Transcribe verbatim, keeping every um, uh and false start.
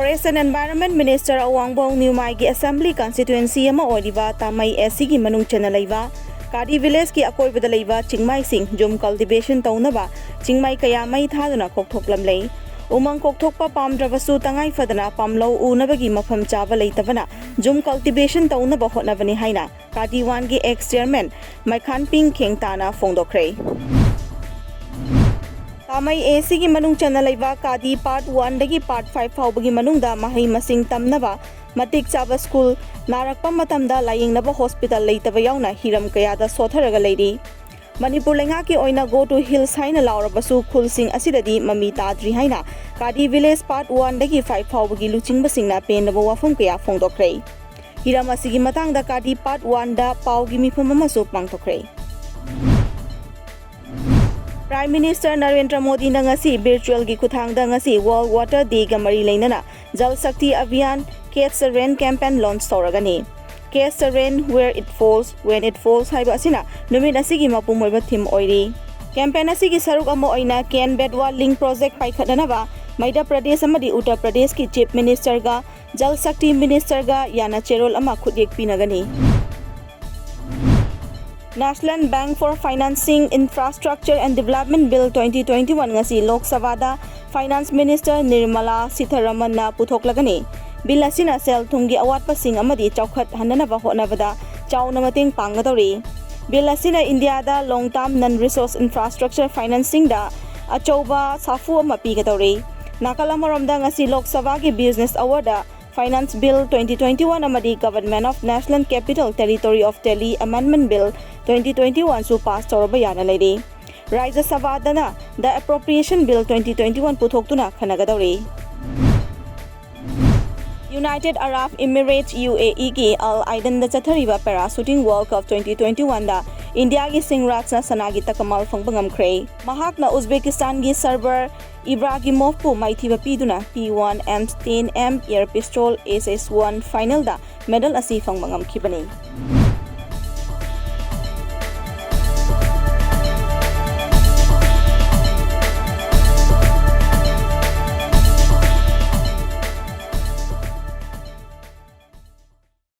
Forest and Environment Minister ꯑꯋꯥꯡꯕꯧ ꯅ꯭ꯌꯨꯃꯥꯏꯒꯤ Assembly Constituency ꯑꯃ ꯑꯣꯏꯔꯤꯕ ꯇꯥꯃꯩ A Cꯒꯤ ꯃꯅꯨꯡ ꯆꯟꯅ ꯂꯩꯕ ꯀꯥꯗꯤ Villageꯀꯤ ꯑꯀꯣꯏꯕꯗ ꯂꯩꯕ ꯆꯤꯡꯃꯥꯏꯁꯤꯡ ꯖꯨꯝ cultivation ꯇꯧꯅꯕ ꯆꯤꯡꯃꯥꯏ ꯀꯌꯥ ꯃꯩ ꯊꯥꯗꯨꯅ ꯀꯣꯛꯊꯣꯛꯂꯝꯂꯦ꯫ ꯎꯃꯪ ꯀꯣꯛꯊꯣꯛꯄ ꯄꯥꯝꯗ꯭ꯔꯕꯁꯨ ꯇꯉꯥꯏ ꯐꯗꯅ ꯄꯥꯝꯂꯧ ꯎꯅꯕꯒꯤ ꯃꯐꯝ ꯆꯥꯕ ꯂꯩꯇꯕꯅ ꯖꯨꯝ cultivation ꯇꯧꯅꯕ ꯍꯣꯠꯅꯕꯅꯤ ꯍꯥꯏꯅ ꯀꯥꯗꯤ Oneꯒꯤ ex chairman ꯃꯩꯈꯥꯟꯄꯤꯡ ꯈꯦꯡꯇꯥꯅ ꯐꯣꯡꯗꯣꯛꯈ꯭ꯔꯦ꯫ ꯇꯥꯃꯩ A Cꯒꯤ ꯃꯅꯨꯡ ꯆꯟꯅ ꯂꯩꯕ ꯀꯥꯗꯤ Part Oneꯗꯒꯤ Part Five ꯐꯥꯎꯕꯒꯤ ꯃꯅꯨꯡꯗ ꯃꯍꯩ ꯃꯁꯤꯡ ꯇꯝꯅꯕ ꯃꯇꯤꯛ ꯆꯥꯕ school, ꯅꯥꯔꯛꯄ ꯃꯇꯝꯗ ꯂꯥꯌꯦꯡꯅꯕ hospital ꯂꯩꯇꯕ ꯌꯥꯎꯅ ꯍꯤꯔꯝ ꯀꯌꯥꯗ ꯁꯣꯊꯔꯒ ꯂꯩꯔꯤ꯫ ꯃꯅꯤꯄꯨꯔ ꯂꯩꯉꯥꯛꯀꯤ ꯑꯣꯏꯅ Go to Hills ꯍꯥꯏꯅ ꯂꯥꯎꯔꯕꯁꯨ ꯈꯨꯜꯁꯤꯡ ꯑꯁꯤꯗꯗꯤ ꯃꯃꯤ ꯇꯥꯗ꯭ꯔꯤ ꯍꯥꯏꯅ ꯀꯥꯗꯤ Village Part Oneꯗꯒꯤ Five ꯐꯥꯎꯕꯒꯤ ꯂꯨꯆꯤꯡꯕꯁꯤꯡꯅ ꯄꯦꯟꯗꯕ ꯋꯥꯐꯝ ꯀꯌꯥ ꯐꯣꯡꯗꯣꯛꯈ꯭ꯔꯦ꯫ ꯍꯤꯔꯝ ꯑꯁꯤꯒꯤ ꯃꯇꯥꯡꯗ ꯀꯥꯗꯤ Part Oneꯗ ꯄꯥꯎꯒꯤ ꯃꯤꯐꯝ ꯑꯃꯁꯨ ꯄꯥꯡꯊꯣꯛꯈ꯭ꯔꯦ꯫ Prime Minister ꯅꯔꯦꯟꯗ꯭ꯔ ꯃꯣꯗꯤꯅ ꯉꯁꯤ virtualꯒꯤ ꯈꯨꯠꯊꯥꯡꯗ ꯉꯁꯤ World Water Dayꯒ ꯃꯔꯤ ꯂꯩꯅꯅ Jal Shakti Abhiyan Catch the Rain campaign launch ꯇꯧꯔꯒꯅꯤ꯫ Catch the Rain Where It Falls, When It Falls ꯍꯥꯏꯕ ꯑꯁꯤꯅ ꯅꯨꯃꯤꯠ ꯑꯁꯤꯒꯤ ꯃꯄꯨꯡ ꯑꯣꯏꯕ theme ꯑꯣꯏꯔꯤ꯫ Campaign ꯑꯁꯤꯒꯤ ꯁꯔꯨꯛ ꯑꯃ ꯑꯣꯏꯅ Ken Betwa Link Project ꯄꯥꯏꯈꯠꯅꯅꯕ Madhya Pradesh ꯑꯃꯗꯤ ꯎꯠꯇꯔ ꯄ꯭ꯔꯗꯦꯁꯀꯤ Chief Ministerꯒ Jal Shakti Ministerꯒ ꯌꯥꯅ ꯆꯦꯔꯣꯜ ꯑꯃ ꯈꯨꯠꯌꯦꯛ ꯄꯤꯅꯒꯅꯤ꯫ National Bank for Financing Infrastructure and Development Bill twenty twenty-one ꯉꯁꯤ ꯂꯣꯛ ꯁꯚꯥꯗ Finance Minister ꯅꯤꯔꯃꯂꯥ ꯁꯤꯊꯥꯔꯥꯃꯟꯅ ꯄꯨꯊꯣꯛꯂꯒꯅꯤ꯫ Bill ꯑꯁꯤꯅ ꯁꯦꯜ ꯊꯨꯝꯒꯤ ꯑꯋꯥꯠꯄꯁꯤꯡ ꯑꯃꯗꯤ ꯆꯥꯎꯈꯠꯍꯟꯅꯅꯕ ꯍꯣꯠꯅꯕꯗ ꯆꯥꯎꯅ ꯃꯇꯦꯡ ꯄꯥꯡꯒꯗꯧꯔꯤ꯫ Bill ꯑꯁꯤꯅ ꯏꯟꯗꯤꯌꯥꯗ long term non resource infrastructure financingꯗ ꯑꯆꯧꯕ ꯁꯥꯐꯨ ꯑꯃ ꯄꯤꯒꯗꯧꯔꯤ꯫ ꯅꯥꯀꯜ ꯑꯃꯔꯣꯝꯗ ꯉꯁꯤ ꯂꯣꯛ ꯁꯚꯥꯒꯤ Business Hourꯗ Finance Bill twenty twenty-one ꯑꯃꯗꯤ Government of National Capital Territory of Delhi Amendment Bill twenty twenty-one ꯁꯨ pass ꯇꯧꯔꯕ ꯌꯥꯅ ꯂꯩꯔꯤ꯫ ꯔꯥꯖ꯭ꯌ ꯁꯚꯥꯗꯅ The Appropriation Bill twenty twenty-one ꯄꯨꯊꯣꯛꯇꯨꯅ ꯈꯟꯅꯒꯗꯧꯔꯤ꯫ United Arab Emirates, UAEꯒꯤ Al Ainꯗ ꯆꯠꯊꯔꯤꯕ Parachuting World Cup twenty twenty-oneꯗ ꯏꯟꯗꯤꯌꯥꯒꯤ ꯁꯤꯡꯔꯥꯖꯅ ꯁꯅꯥꯒꯤ ꯇꯀꯃꯥꯜ ꯐꯪꯕ ꯉꯝꯈ꯭ꯔꯦ꯫ ꯃꯍꯥꯛꯅ ꯎꯖꯕꯦꯀꯤꯁꯇꯥꯟꯒꯤ Sarbur Ibragimovꯄꯨ ꯃꯥꯏꯊꯤꯕ ꯄꯤꯗꯨꯅ P one M ten M air pistol S S one finalꯗ medal ꯑꯁꯤ ꯐꯪꯕ ꯉꯝꯈꯤꯕꯅꯤ꯫